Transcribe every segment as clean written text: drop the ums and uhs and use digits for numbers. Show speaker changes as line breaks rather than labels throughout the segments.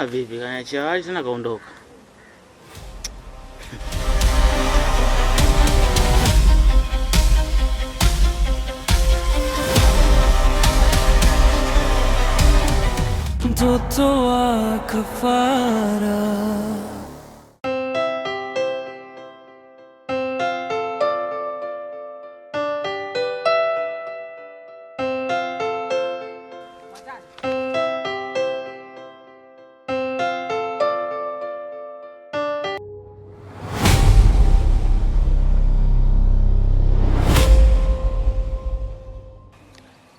Jamaa vipi? Kaniachia wali tena kaondoka.
Mtoto wa kafara.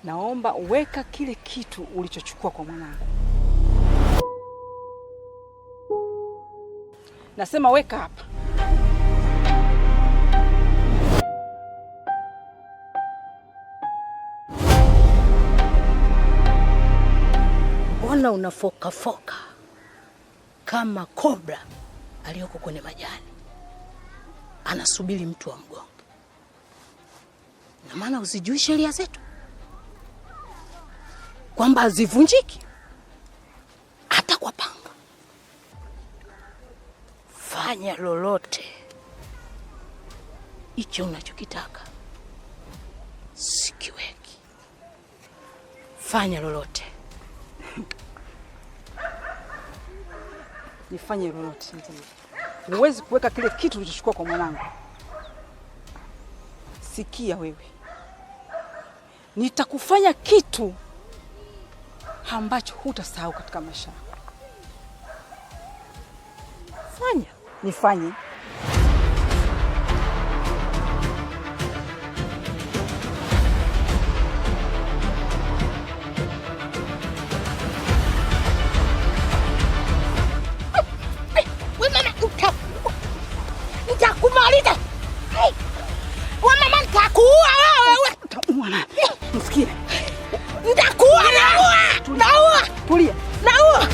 Naomba uweka kile kitu ulichochukua kwa mwanangu. Nasema weka hapa.
Mbona unafokafoka kama kobra aliyoko kwenye majani, anasubiri mtu wa mgonge? Na maana usijui sheria zetu kwamba hazivunjiki hata kwa panga. Fanya lolote hicho unachokitaka, sikiweki. Fanya lolote.
Nifanye lolote. Huwezi kuweka kile kitu ulichochukua kwa mwanangu. Sikia wewe, nitakufanya kitu ambacho hutasahau katika maisha yako.
Fanya.
Nifanye.
We mama, nitakumaliza. We mama, nitakuua wewe.
Utaua nani? Msikie.
Nitakuua, naua. Naua.
Tulia.
Naua.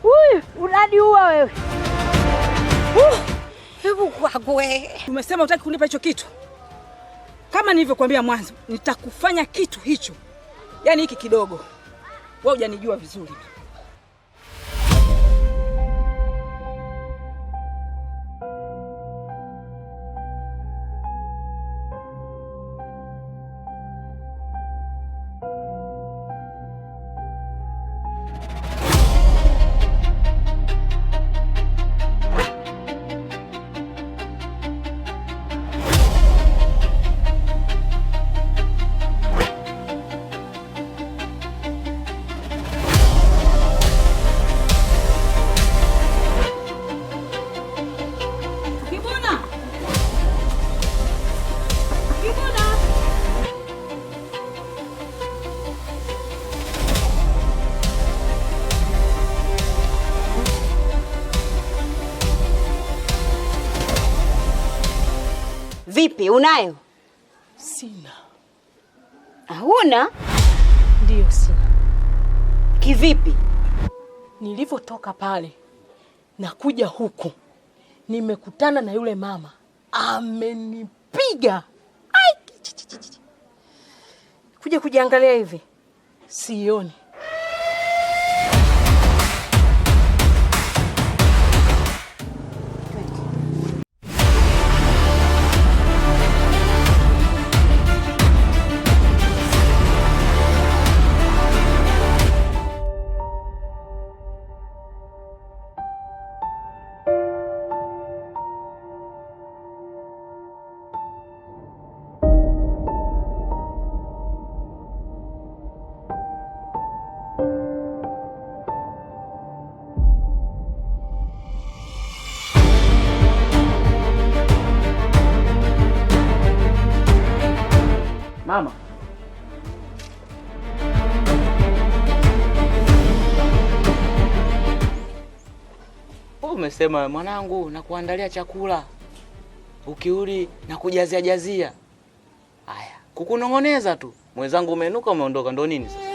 Huyu unaniua wewe. Hebu kwako wewe.
Umesema hutaki kunipa hicho kitu. Kama nilivyokuambia mwanzo, nitakufanya kitu hicho. Yaani hiki kidogo. Wewe hujanijua vizuri. Kibuna! Kibuna!
Vipi, unayo?
Sina.
Hauna?
Ndiyo, sina.
Kivipi?
Nilivyotoka pale na kuja huku nimekutana na yule mama amenipiga. Ai, chi, chi, chi, chi. Kuja kujiangalia hivi sioni.
Mama. Wewe umesema mwanangu nakuandalia chakula. Ukiuli na kujazia jazia. Haya, kukunongoneza tu. Mwenzangu umeinuka umeondoka ndo nini sasa?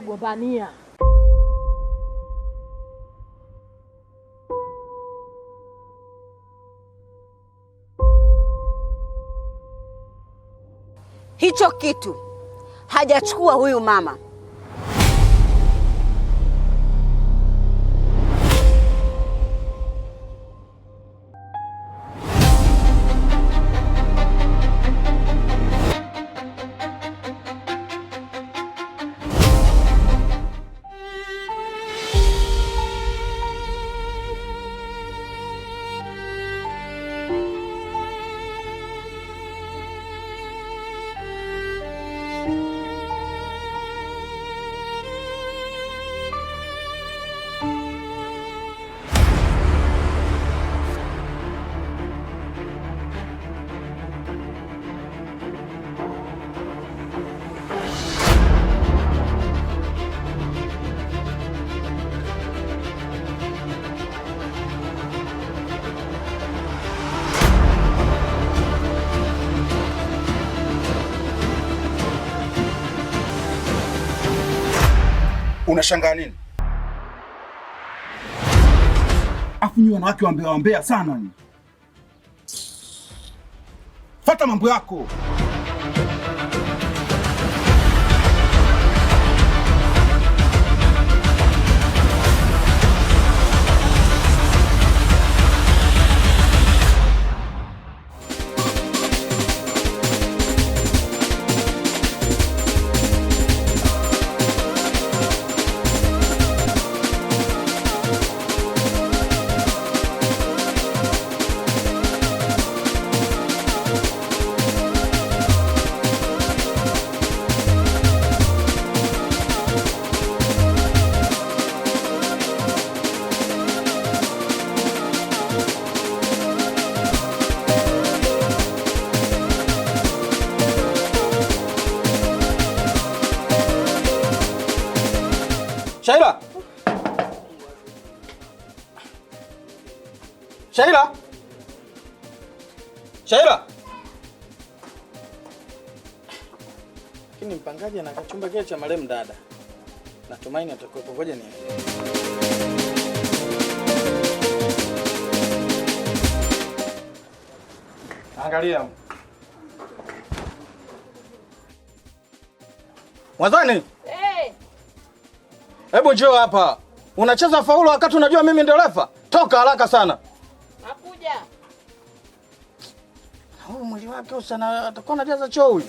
Wanatugombania.
Hicho kitu hajachukua huyu mama.
Unashangaa nini? Afu nyinyi wanawake wambea wambea sana ni. Fata mambo yako.
Shaila! Shaila! Shaila! Lakini mpangaji ana kachumba kile cha marehemu dada. Natumaini atakuwepo. Ngoja niende. Angalia. Mwanzani. Hebu njoo hapa. Unacheza faulu wakati unajua mimi ndio refa? Toka haraka sana.
Nakuja.
Huyu mwili wake usana atakuwa anajaza choo huyu.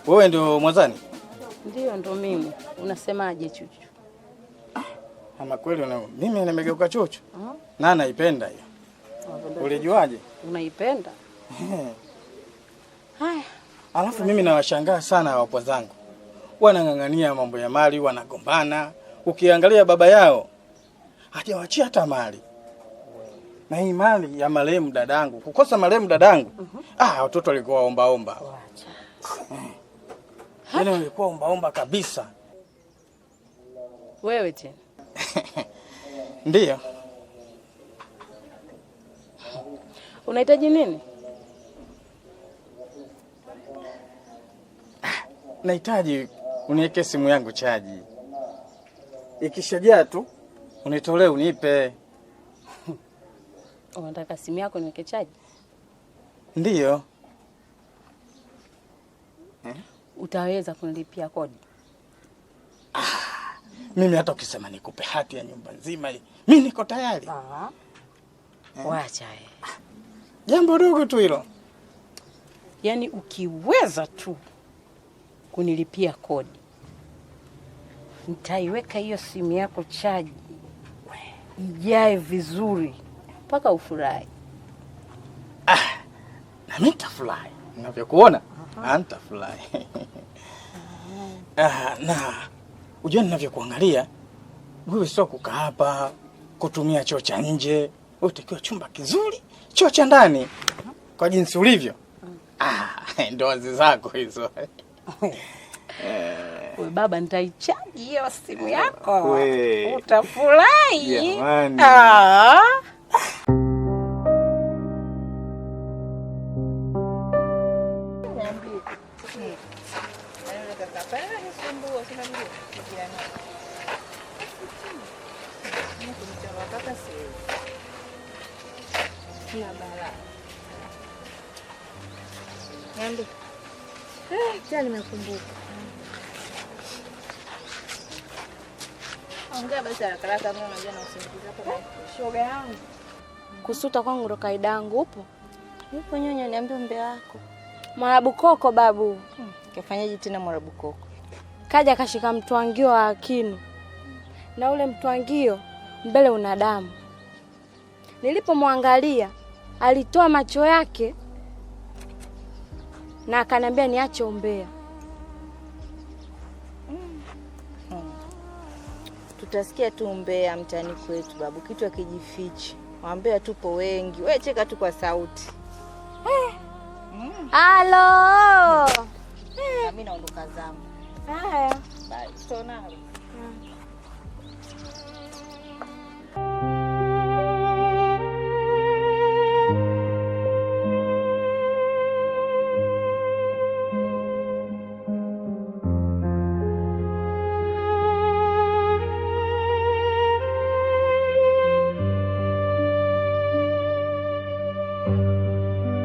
Wewe ndio Mwanzani?
Ndio, ndo mimi. Unasemaje Chuchu?
Ama kweli una mimi nimegeuka Chuchu. Na naipenda hiyo. Ulijuaje?
Unaipenda? Haya.
Alafu mimi nawashangaa sana wapwa zangu. Wanang'ang'ania mambo ya mali, wanagombana. Ukiangalia baba yao hajawaachia hata mali. Na hii mali ya marehemu dadangu, kukosa marehemu dadangu. Watoto walikuwa omba omba. Yaani walikuwa omba omba kabisa.
Wewe tena?
Ndiyo.
Unahitaji nini?
Nahitaji uniweke simu yangu chaji. Ikishajaa tu unitolee unipe.
Unataka simu yako niweke chaji?
Ndiyo.
Utaweza kunilipia kodi?
Mimi hata ukisema nikupe hati ya nyumba nzima hii, mimi niko tayari.
Wacha.
Jambo dogo tu hilo.
Yaani ukiweza tu kunilipia kodi, nitaiweka hiyo simu yako chaji. Ijae vizuri mpaka ufurahi.
Na mimi nitafurahi. Ninavyokuona, nitafurahi. Na unajua ninavyokuangalia, wewe sio kukaa hapa kutumia choo cha nje. Wewe utakiwa chumba kizuri, choo cha ndani. Kwa jinsi ulivyo. Ndoa zako hizo.
We baba, nitaichaji hiyo simu yako.
We.
Utafurahi.
Jamani.
Tena nimekumbuka. Ongea basi haraka haraka, mimi unajua na usingizi hapo.
Shoga yangu. Kusuta kwangu ndo kaida yangu. Upo?
Yupo nyonya, niambie umbea wako.
Mwarabu Koko babu.
Kafanyaje tena Mwarabu Koko?
Kaja kashika mtwangio wa kinu. Na ule mtwangio mbele una damu. Nilipomwangalia alitoa macho yake na akaniambia niache umbea.
Tutasikia tu umbea mtaani kwetu babu, kitu hakijifichi. Waambea tupo wengi. Wewe cheka tu kwa sauti.
Halo.
Na mimi naondoka zangu.
Haya.
Bye. Tutaonana.